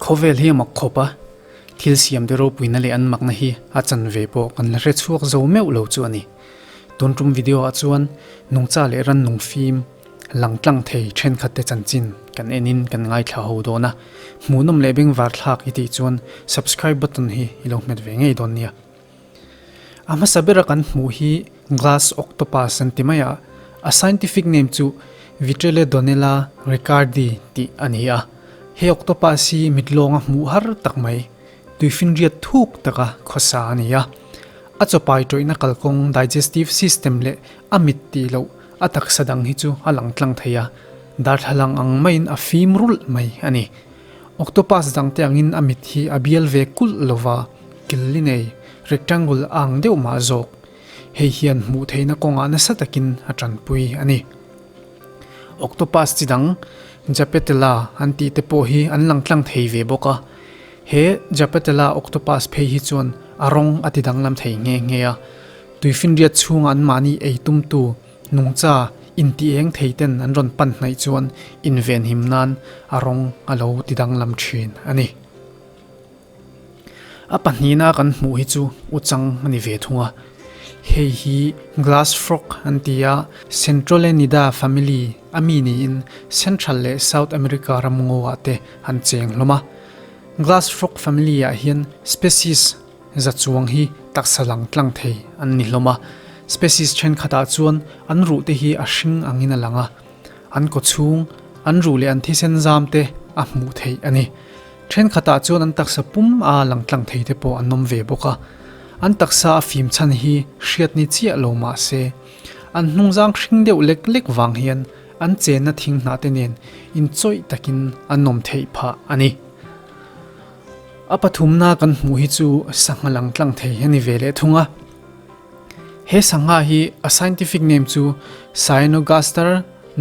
Khawvel hi a mak khawp a, thil siam te ropuina leh an makna hi a chanve pawh kan la hre chhuak zo meuh lo chu a ni. Tun tum video ah chuan nungcha leh rannung fim lang tlang thei thenkhat te chanchin kan en in kan ngaithla ho dawn a, hmuhnawm leh bengvar thlak i tih chuan subscribe button hi i lo hmet ve ngei dawn nia. A hmasa bera kan hmuh hi Glass octopus an ti mai a, a scientific name chu Vitreledonella riccardi tih a ni a. He octopus hi mit lawnga hmuh har tak mai, tuifinriat thuk taka khawsa a ni a. A chawpai tawihna kalkawng digestive system leh a mit tih loh a taksa dang hi chu a lang tlang thei a, darthlalang ang maiin a fim rulh mai a ni. Octopus dangte angin a mit hi a bial ve kulh lova, killi nei, rectangle a ang deuh mah zawk. Hei hian hmuh theihna kawngah nasa takin a tanpui a ni. Octopus chi dang Japetella an tih te pawh hi an lang tlang thei ve bawk a. He Japetella octopus phei hi chuan a rawng a ti danglam thei nghe nghe a. Tuifinriat chhunga anmahni ei tumtu nungcha inti eng thei ten an rawn pan hnaih chuan invenhim nan a rawng a lo ti danglam thin a ni. A pahnihna kan hmuh hi chu uchang a ni ve thung a, hei hi glass frog an ti a, Centrolenida family a mi niin Central leh South America ram ngaw ah te an cheng hlawm a. Glass frog family ah hian species za chuang hi taksa lang tlang thei an ni hlawm a, species thenkhatah chuan an ruh te hi a hring angin a lang a, an kawchhung, an ruh leh an thisen zam te a hmuh theih a ni. Thenkhatah chuan an taksa pum a lang tlang thei te pawh an awm ve bawk a, an taksa a fim chhan hi hriat ni chiah lo mah se, an hnungzang hring deuh lek lek vang hian an chenna thing hnah te nen inchawih takin an awm theih phah a ni. A pathumna kan hmuh hi chu sangha lang tlang thei a ni ve leh thung a. He sangha hi a scientific name chu Cyanogaster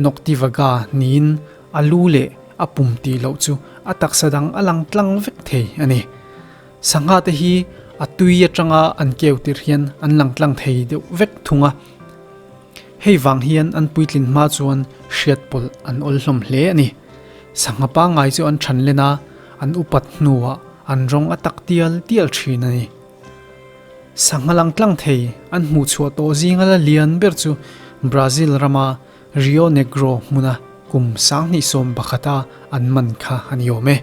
noctivaga niin a lu leh a pum tih loh chu a taksa dang a lang tlang vek thei a ni. Sangha te hi a tui atanga an keu tirh hian an lang tlang thei deuh vek thung a. Hei vang hian an puitlin hma chuan hriat pawlh an awl hlawm hle a ni. Sangha pangngai chu an than len a, an upat hnuah an rawng a tak tial tial thin a ni. Sangha lang tlang thei an hmuh chhuah tawh zinga la lian ber chu Brazil rama Rio Negro hmuna kum 2011a an man kha a ni awm e.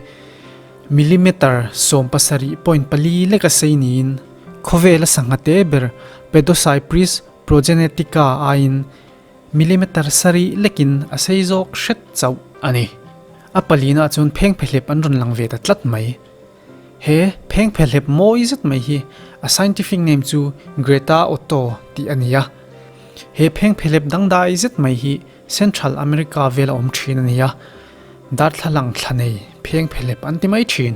Millimeter 17.4 leka sei niin khawvela sangha te ber Paedocypris progenetica aiin millimeter sarih lekin a sei zawk hret chauh a ni. A palina chuan phengphehlep an rawn lang ve ta tlat mai. He phengphehlep mawi zet mai hi a scientific name chu Greta Otto tih a ni a. He phengphehlep dangdai zet mai hi Central America vela awm thin a ni a, darthlalang thla nei phengphehlep an ti mai thin.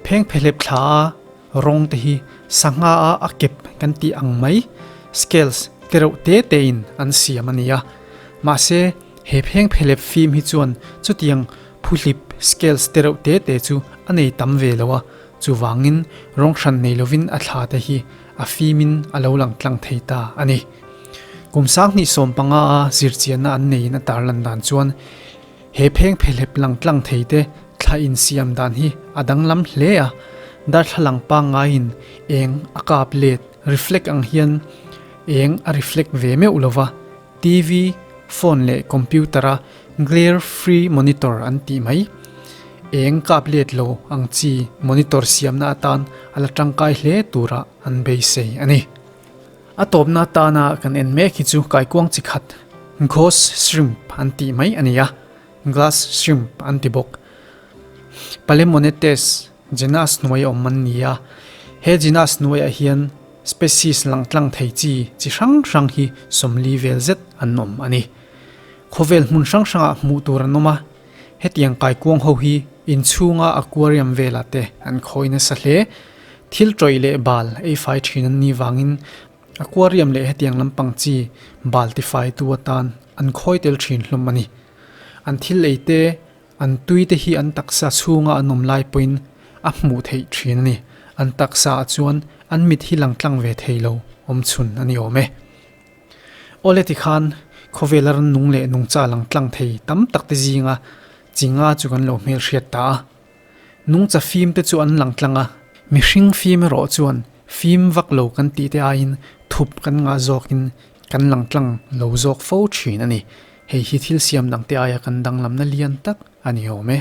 Phengphehlep thla a rawng te hi sangha a a kep kan tih ang mai scales te reuh te te in an siam a ni a. Mahse he phengphehlep fim hi chuan chutiang Phuhlip, scales, te reuh te te chu a nei tam ve lo a, chuvangin rawng hran nei lovin a thla te hi a fimin a lo lang tlang thei ta a ni. Kum 2015 a zirchianna an neiin a tarlan dan chuan he pheng phehlep lang tlang thei te thla insiam dan hi a danglam hle a, darthlalang pangngaiin eng a kap let, reflect, ang hian eng a reflect ve meuh lova, TV, phone leh computer a Glare free monitor an tih mai. Eng kap let lo ang chi monitor siamna atan a la tangkai hle tura an beisei a ni. A tawpna atana kan en mek hi chu kaikuang chi khat Ghost shrimp an tih mai a ni a, glass shrimp an ti bawk. Palaemonetes genus hnuai awm an ni a, he genus hnuaiah hian species langtlang thei chi chi hrang hrang hi 40 vel zet an awm a ni. Khawvel hmun hrang hrangah hmuh tur an awm a, hetiang kaikuang ho hi inchhunga aquarium velah te an khawi nasa hle. Thil tawih leh bal ei fai thin an nih vangin aquarium leh hetiang lampang chi bal tifai tu atan an khawi tel thin hlawm a ni. An thil ei te, an tui te hi an taksa chhunga an awm lai pawhin a hmuh theih thin a ni. An taksa ah chuan an mit hi lang tlang ve thei lo awm chhun a ni awm e. Awle tikhan khawvela rannung leh nungcha lang tlang thei tam tak te zinga chinga chu kan lo hmelhriat ta a. Nungcha fim te chu an lang tlang a, mihring fim erawh chuan fim vak lo kan tih te aiin thup kan ngah zawkin kan lang tlang lo zawk fo thin a ni. Hei hi thil siam dang te aia kan danglamna lian tak a ni awm e.